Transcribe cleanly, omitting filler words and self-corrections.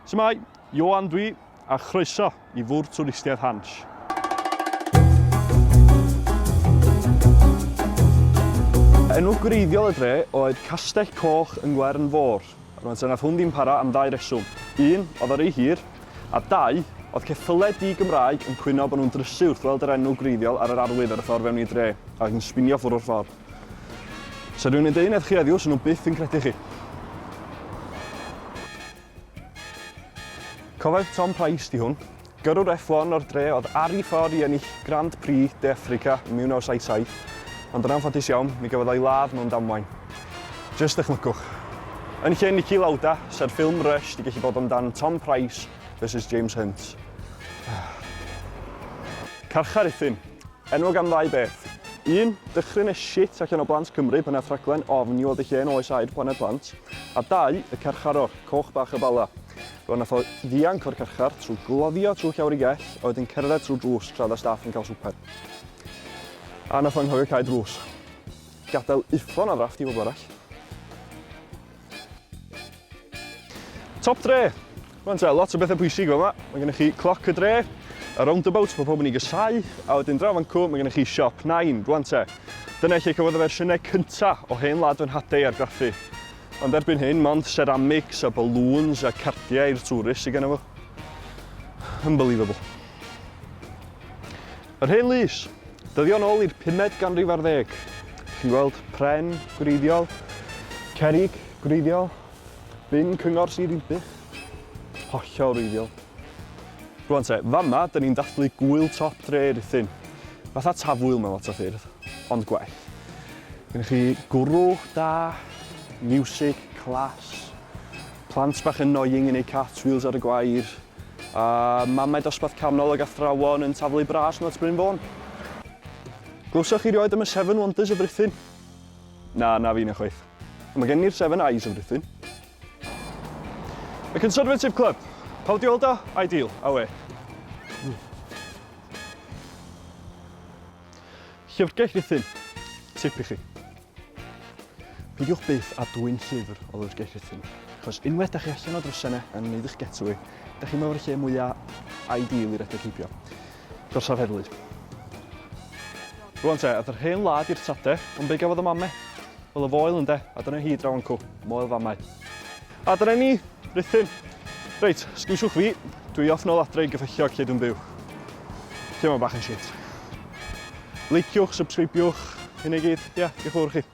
Shwmae, Ioan dwi, a chroeso i Fwrdd Twristiaeth Hansh. Enw gwreiddiol y dre oedd Castell Coch yng Ngwern Fôr. Rwan te, nath hwn ddim para am ddau reswm. Un, oedd o rhy hir, a dau, oedd ceffylau di-Gymraeg yn cwyno bod nhw'n drysu wrth weld yr enw gwreiddiol ar yr arwydd ar y ffordd fewn i'r dre, ac yn sbinio ffwrdd o'r ffordd. Sa rhywun yn deud wrth chi heddiw, 'swn nhw byth yn credu chi. Cofeb Tom Price di hwn. Gyrrwr F1 o'r dre oedd ar ei ffordd i ennill Grand Prix De Affrica yn 1977, ond yn anffodus iawn, mi gafodd o'i ladd mewn damwain. Jyst dychmygwch. Yn lle Niki Lauda, sa'r ffilm Rush di gallu bod amdan Tom Price versus James Hunt. Carchar Rhuthun. Enwog am ddau beth. Un, dychryn y shit allan o blant Cymru pan ath rhaglen Ofn i weld y lle yn oes aur Planed Plant. A dau, y carcharor, coch bach y Bala. Rwan nath o ddianc o'r carchar trwy gloddio trwy llawr ei gell a wedyn cerdded trwy drws tra oedd y staff yn cael swper. A nath o anghofio cau drws. Gadael uffon o ddrafft i bobl arall. Top dre! Rwan te, lot o bethau pwysig fama. Mae gennych chi cloc y dre, y roundabout mae pawb yn ei gysau, a wedyn draw fan cw mae gennych chi siop nain. Rwan te, dyna lle cafodd y fersiynau cynta o hen wlad fy nhadau ei argraffu. Ond erbyn hyn, mond ceramics a balloons a cardiau i'r tourists sydd genno fo. Unbelievable. Yr hen lys. Dyddio nôl i'r pumed ganrif ar ddeg. Chi'n gweld pren gwreiddiol, cerrig gwreiddiol, bin cyngor Sir Ddinbych. Hollol wreiddiol. Rwan te, fama, dyn ni'n dathlu gŵyl top dre Rhuthun. Fatha tafwyl mewn lot o ffyrdd, ond gwell. Gennych chi gwrw da, miwsig, class, plant bach annoying yn eu cartwheels ar y gwair, A mamau dosbarth canol ag athrawon yn taflu bras nhw at Bryn Fôn. Glywsoch chi rioed am y Seven Wonders of Rhuthun? Na, na fi na chwaith. Ond mae gen ni'r Seven Eyes of Rhuthun. Y Conservative Club. Pawb di weld o? Ideal. Awe. Llyfrgell Rhuthun. Tip i chi. Peidiwch byth â dwyn llyfr o Lyfrgell Rhuthun, achos unwaith da chi allan o drysau yna yn gwneud eich getaway, da chi'n mewn lle mwyaf ideal i redeg heibio. Gorsaf heddlu. Rwan te, ath yr hen wlad i'r tade, ond be gafodd y mame? Wel y foel ynde, a dyna hi draw ancw, moel famau. A dyna ni, Rhuthun. Reit, sgwisiwch fi, dwi off nôl adre i gyffylliog lle dwi'n byw. Lle mae bach yn shit. Leiciwch, subscribiwch, hynny i gyd. Ia, diolch yn fawr i chi.